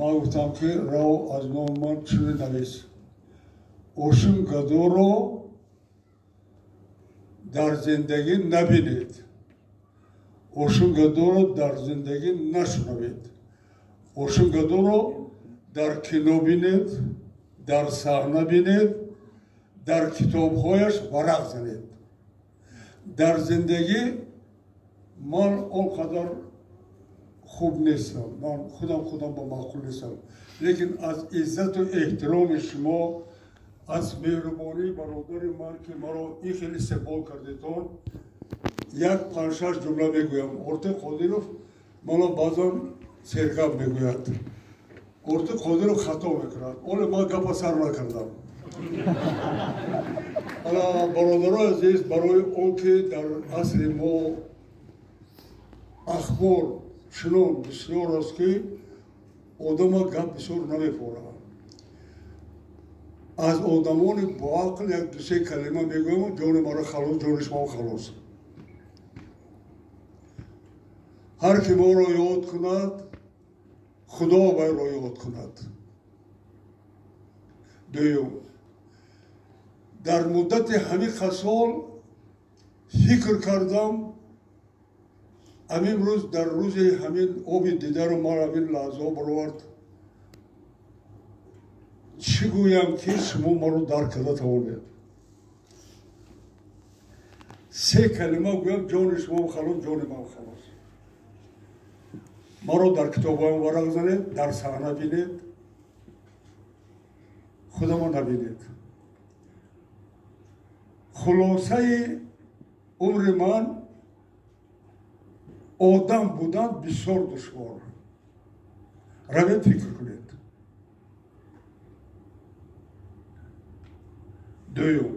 Ман гуфтам ки рав аз номи ман чунин навис: Ошим Гадоро дар зиндагӣ набинед, Ошим Гадоро дар зиндагӣ нашунавед, Ошим Гадоро дар кино бинед, дар саҳна бинед, дар китобҳояш варақ занед. Дар зиндагӣ ман он қадар хуб нестам, ман худам ба маъқул нестам, лекин аз иззату эҳтироми шумо, аз меҳрубонии бародари ман, ки маро ин хел истиқбол кардетон, як панҷ-шаш ҷумла мегӯям. Ортиқ Қодиров мана баъзан сергап мегӯяд. Ортиқ Қодиров хато мекунад. Оле ман гапа сар накардам. Ана бародарои азиз, барои он ки дар асри мо ахбор чунон бисёр аст, ки одама гап бисёр намефорад. Аз одамони боақл як дусе калима мегӯям, ҷони маро халос, ҷони шумо халос. Ҳар ки моро ёд кунад, Худо вайро ёд кунад. Дуюм, дар муддати ҳамин сол фикр кардам, ҳамин рӯз дар рӯзи ҳамин оби дидару ман ҳамин лаҳзаҳо баровард, чӣ гӯям ки шумо маро дарк карда тавонед? Се калима гӯям, ҷони шумо халос, ҷони ман халос. Маро дар китобҳоям варақ занед, дар саҳна бинед, худамо набинед. Хулосаи умри ман одам будан бисёр душвор. Равед фикр кунед. Дуюм,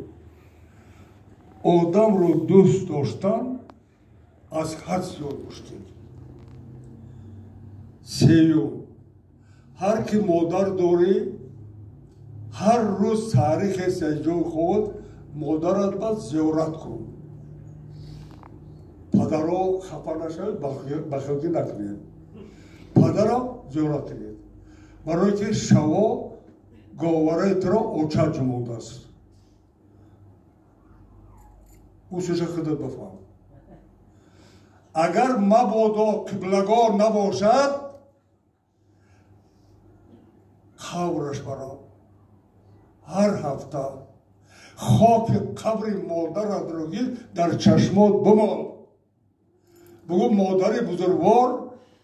одамро дӯст доштан аз ҳад зиёд мушкил. Сеюм, ҳар ки модар дорӣ, ҳар рӯз таърихе ҷои худ модарат ба зиёрат кун. Падаро хафа нашавед, бахилгӣ накунед. Падарам зиёрат кунед, барое ки шаво говараи туро оча ҷумондааст. Усуша худат бафаҳм. Агар мабодо қиблагоҳ набошад, қабраш барав. Ҳар ҳафта хоки қабри модаратро гир, дар чашмот бимол. Бугӯ: модари бузургвор,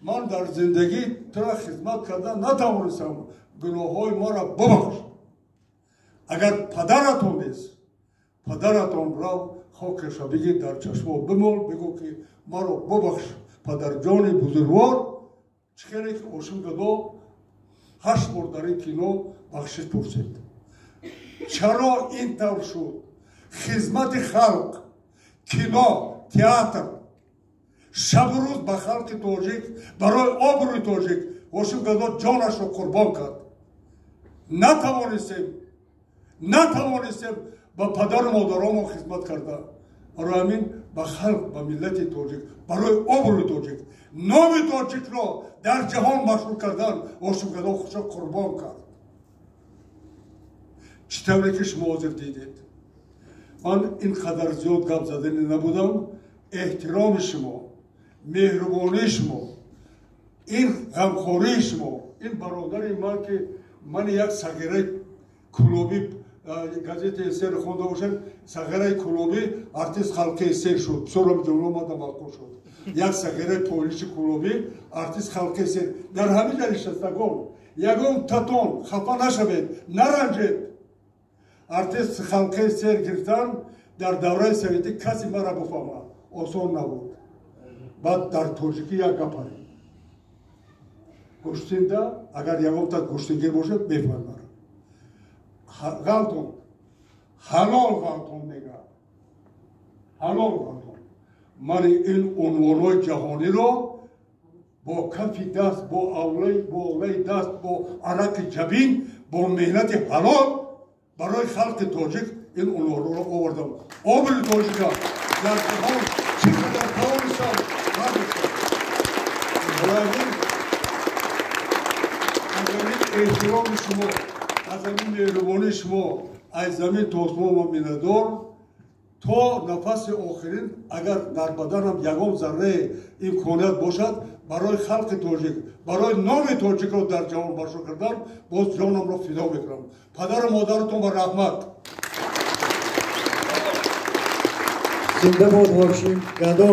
ман дар зиндагӣ тура хизмат карда натавонистам, гуноҳҳои маро бубахш. Агар падаратон нест, падаратон рав, хокаша бигир, дар чашмот бимол, бигӯ ки маро бубахш, падарҷони бузургвор. Чӣ хеле ки Ошим Гадо 8 бор дар ин кино бахшиш пурсид. Чаро ин тавр шуд? Хизмати халқ, кино, театр, шабу рӯз ба халқи тоҷик, барои обрӯи тоҷик Ошим Гадо ҷонашро қурбон кард. Натавонистем ба падару модаромон хизмат карда. Барои ҳамин ба халқ, ба миллати тоҷик, барои обрӯи тоҷик, номи тоҷикро дар ҷаҳон машҳур кардан Ошим Гадо худшо қурбон кард. Чӣ тавре ки шумо ҳозир дидед, ман ин қадар зиёд гап задани набудам. Эҳтироми шумо, меҳрубонии шумо, ин ғамхории шумо, ин бародари ман ки ман як сағираи клуби газетаи СССР хонда бошад, сағираи клуби артист халқи СССР шуд. Бисёрам ҷумла омада маъқул шуд. Як сағираи полиши клуби артист халқи СССР. Дар ҳамин ҷа нишастагон ягон татон хафа нашавед, наранҷед. Артист халқи СССР гирифтан дар давраи советӣ касе мара буфаҳмад осон набуд. Баъд дар тоҷикӣ як гапае гӯштинда, агар ягон та гӯштингир бошад, мефаҳмад. Ғалтон ҳалол ғалтон мегӯяд, ҳалол ғалтон. Ман ин унвонҳои ҷаҳониро бо кафи даст, бо авлаи даст, бо арақи ҷабин, бо меҳнати ҳалол барои халқи тоҷик ин унвонҳоро овардам. Обри тоҷика дар ҷаҳон чӣ қадар тавонистам бардоштам. Барои ҳамин Эҳтироми шумо, аз ҳамин меҳрубонии шумо, аз замин то осмон ма миннатдор. То нафаси охирин, агар дар баданам ягон зарраи имконият бошад, барои халқи тоҷик, барои номи тоҷикро дар ҷаҳон машҳур кардан, боз ҷонамро фидо мекунам. Падару модаратон ба раҳмат. Зинда бод Ҳошим Гадо.